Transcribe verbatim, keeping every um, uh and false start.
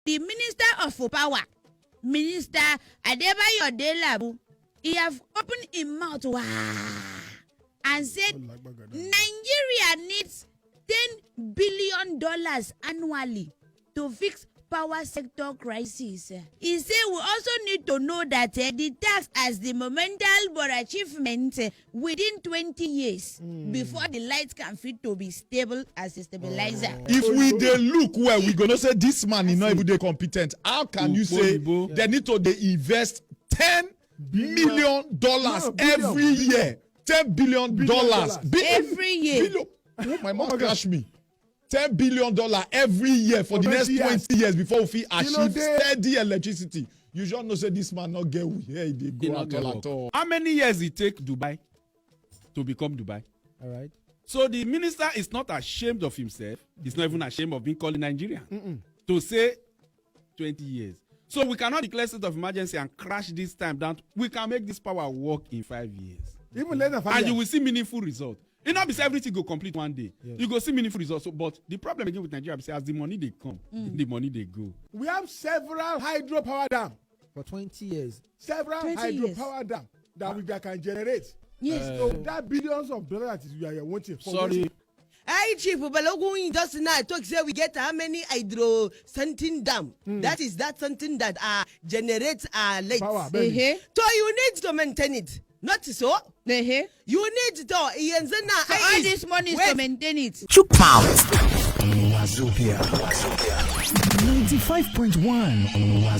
the Minister of Power, Minister Adebayo Adelabu, he have opened him mouth, wow, and said Nigeria needs ten billion dollars annually to fix power sector crisis. He say we also need to know that, eh, the tax as the monumental but achievement, eh, within twenty years before the light can fit to be stable as a stabilizer. If we dey look well, we go know say this man, he not even dey competent. How can you say they need to dey invest ten million dollars every year? Ten billion dollars. Every year. Oh, my mouth crash me. Ten billion dollar every year for the next twenty years before we fit achieve steady electricity. You sure know say this man not get we here, they go at all, at all. How many years it take Dubai to become Dubai? All right. So the minister is not ashamed of himself. He's not even ashamed of being called Nigerian. To say twenty years. So we cannot declare state of emergency and crash this time down. We can make this power work in five years. Even less than five And years. You will see meaningful results. It not be say everything go complete one day. You go see meaningful results. So, but the problem again with Nigeria is as the money they come, the money they go. We have several hydropower dam. For twenty years. Several Twenty years. Hydropower dam that we that can generate. Yes. So that billions of dollars that is we are wanting. For Sorry. Wetin? Hey, Chief Balogun just now talk say we get how many hydro something dam. That is that something that uh, generates uh, light. Power, bẹ́ẹ̀ni. Ehe. So you need to maintain it. Not so. Ehe. You need to. Yanzu na. So all this money is to maintain it. Chook mouth. Wazobia. Ninety-five point one Wazobia.